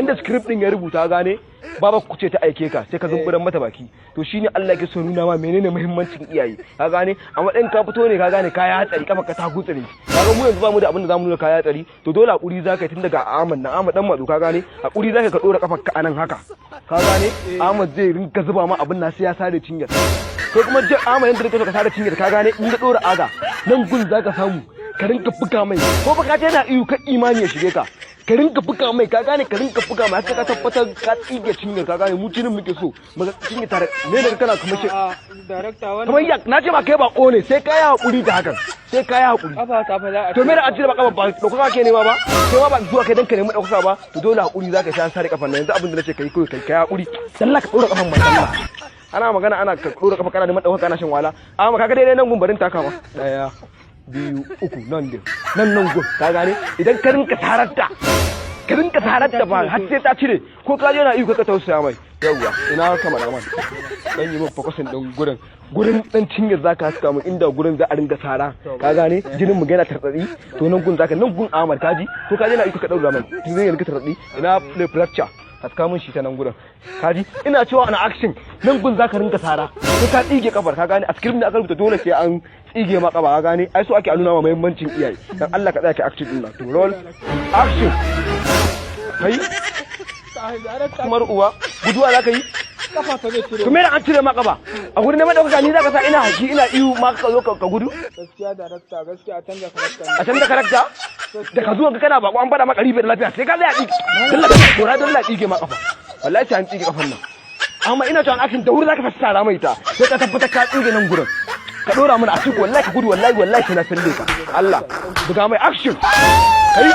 An da script din ya rubuta, gane, baba ku ce ta aike ka, sai ka zumburan mata baki. To shine Allah yake so nuna ma menene muhimmancin iyaye, ka gane? A matsayin ka fito ne, ka gane, kaya hatsari, kafa ka ta gutsire. Kaga mu yanzu ba mu da abin da zamu nuna kaya hatsari. To dole hakuri zaka yi tun daga Ahmad na Ahmad dan matsu, ka gane? Hakuri zaka, ka dora kafar ka anan haka, ka gane? Ahmad zai rinka zuba ma abin na sai ya sare cinyar. Ko kuma je Ahmad, yanda kake so ka sare cinyar, ka gane, in ka dora aga nan gun zaka samu ka rinka buga mai. Ko ba ka ce yana iyo, ka imani ya shige ka, ka rinka buga mai, ka gane? Ka rinka buga mai haka ka tabbatar ka tsige cinyar, ka gane? Mu jinin muke so muga cinye tare ne daga kana kamar shi. A director, wannan Kamar ya na ce ba kai ba ne, sai ka yi hakuri da hakan, sai ka yi hakuri. Kafa ta fa za a To me da an cire ba kafa, ba ɗaukaka ke nema ba? Kai ma ba zuwa kai dan ka nemi ɗaukaka ba. To dole hakuri zaka sha, sare kafan nan. Yanzu abin da nace kai kai kai kai hakuri. Sallah, ka ɗora kafan mai sallah. Ana magana, ana ka ɗora kafa, kana neman ɗaukaka, kana shan wahala. Amma kaga daidai nan gun, barin taka ma, daya, biyu, uku, nan din nan, nan gun, ka gane? Idan ka rinka sararta, ka rinka sararta ba har sai ta cire. Ko ka je na iyo, ka tausaya mai. Yawwa, ina kama man dan yi min focusing din gurin, gurin dan cinye zaka haska mu inda gurin za a ringa sara, ka gane? Jinin mu yana tartsatsi. To nan gun zaka, nan gun Ahmad, kaji ko ka je na iyo, ka daura mai, jinin ya ringa tartsatsi. Ina play fracture, haska mun shi ta nan gurin. Kaji ina cewa ana action, nan gun zaka ringa sara sai ka tsige kafar, ka gane? A script ne aka rubuta dole sai an tsige ma kafa, ka gane? Ai so ake a nuna ma muhimmancin iyaye. Dan Allah ka tsaya ka action din nan. To roll action. Kai kumar uwa, guduwa zaka yi? Kafa ta zai cire. To me da an cire ma kafa a gurin neman ɗaukaka, ni zaka sa ina haki, ina ihu ma, ka zo ka gudu? Gaskiya director, gaskiya a canza character. A canza character? Da ka zuwa kana bako, an faɗa maka ribe da lafiya, sai ka tsaya ɗi dalla ka dole tsige ma kafa. Wallahi sai an tsige kafan nan. Amma ina cewa action, da wuri zaka fassara mai ta, sai ka tabbatar ka tsige nan gurin. Ka dora mana a cikin. Wallahi ka gudu, wallahi wallahi sai na salle ka. Allah buga mai action kai.